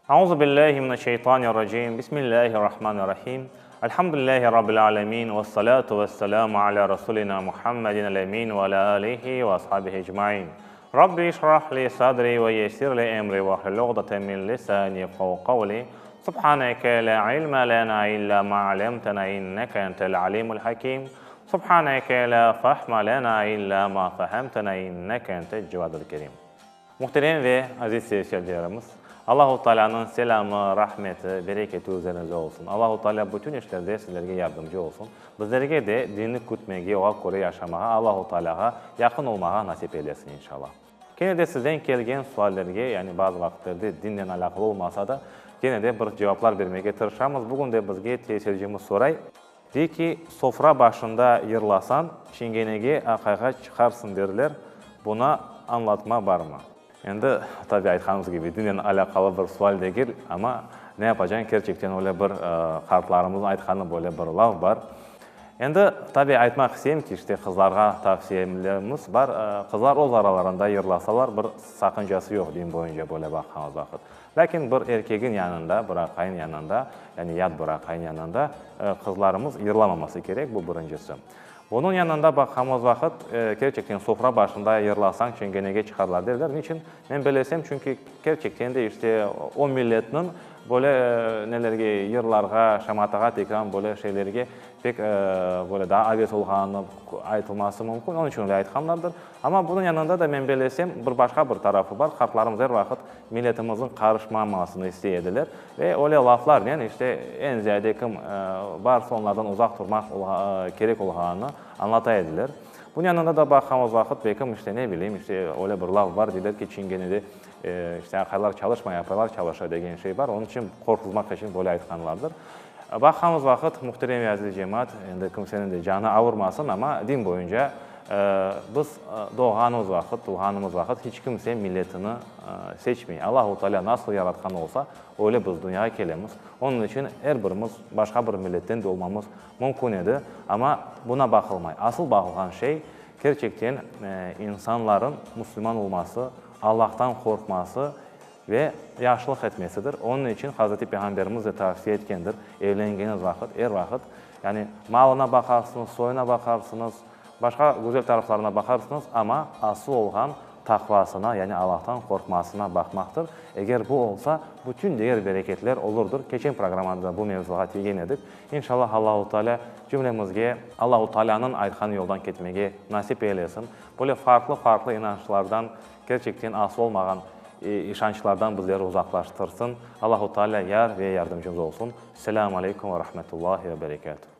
Auzu billahi mineşşeytanirracim. Bismillahirrahmanirrahim. Elhamdülillahi Rabbil alemin. Vessalatu vesselamu ala Rasulina Muhammedin el-emin ve ala alihi ve ashabihi ecmain. Rabbi işrah li sadri ve yessir li emri vahlul uqdeten min lisani yefkahu qavli. Subhaneke la ilme lena illa ma alemtena inneke entel alimul hakim. Subhaneke la fahme lena illa ma fehemtena inneke entel cevadul kerim. Muhterem ve aziz seyircilerimiz, Allahu Taalânıñ selâmı, rahmeti, bereketi üzeriñizde olsun. Allahu Taalâ bütün işlerde sizlerge yardımcı olsun. Bizlerge de dinni kütmege, oğa köre yaşamağa, Allahu Taalâğa yaqın olmağa nasip eylesin, inşallah. Kene de sizden kelgen suallerge, yani bazı vaqıtlerde dinnen alâqalı olmasa da, kene de bir cevaplar bermege tırışamız. Bugün de bizge seyircimiz soray, dey ki, sofra başında yırlasañ, çingenege aqayğa çıqarsıñ derler, buna añlatma barmı? Endi, tabiy, aytqanımız kibi, dinnen alâqalı bir sual degil, amma ne yapacañ, kerçekten öyle bir qartlarımıznıñ aytqanı böyle bir laf bar. Endi, tabiy, aytmaq isteyim ki, işte, qızlarğa tavsiyemiz bar, qızlar öz aralarında yırlasalar, bir saqıncası yoq din boyunca böyle baqqanımız vaqıt. Lâkin bir erkegin yanında, bir aqayın yanında, yani yat bir aqayın yanında qızlarımız yırlamaması kerek, bu birincisi. Bunıñ yanında baqqanımız vaqıt, kerçekten sofra başında yırlasañ, çingenege çıqarlar derler. Niçün? Men belesem, çünki kerçekten de işte o milletniñ böyle nelerge, yırlarğa, şamatağa tekrar böyle şeylerge pek böyle daa aves olğanını aytılması mümkün. Onıñ içün öyle aytqanlardır. Amma bunıñ yanında da men belesem, bir başqa bir tarafı bar, qartlarımız er vaqıt milletimizniñ qarışmamasını istey ediler ve öyle laflarnen işte eñ ziyade kim barsa onlardan uzaq turmaq kerek olğanını añlata ediler. Bunıñ yanında da baqqanımız vaqıt belkim işte ne bileyim işte öyle bir laf bar deyler ki Çingenede işte aqaylar çalışmay apaylar çalışa degen şey bar, onıñ içün qorquzmaq içün böyle aytqanlardır. Baqqanımız vaqıt, muhterem ve aziz cemaat, endi kimseniñ de canı avurmasın, amma din boyunca biz doğğanımız vaqıt, tuvğanımız vaqıt hiç kimse milletini seçmey. Allahu Teala nasıl yaratqan olsa, öyle biz dünyağa kelemiz. Onıñ içün er birimiz başqa bir milletten de olmamız mümkün edi, amma buna baqılmay. Asıl baqılğan şey, kerçekten insanların musulman olması, Allahtan qorqması Ve yahşılıq etmesidir. Onıñ içün Hazreti Peyğamberimiz de tavsiye etkendir, evlengeniz vaqıt, er vaqıt, yani malına baqarsıñız, soyuna baqarsıñız, başqa güzel taraflarına baqarsıñız, amma asıl olğan taqvasına, yani Allahtan qorqmasına baqmaqtır. Eger bu olsa, bütün diger bereketler olurdır. Keçen programmada da bu mevzuğa tiygen edik. İnşallah Allahu Teala cümlemizge Allahu Tealânıñ aytqanı yoldan ketmege nasip eylesin. Böyle farqlı-farqlı inançlardan Kerçekten asıl olmağan işançlardan bizleri uzaqlaştırsın. Allahu Teala yar ve yardımcımız olsun. Selâmu aleykum ve rahmetullahi ve berekâtuh.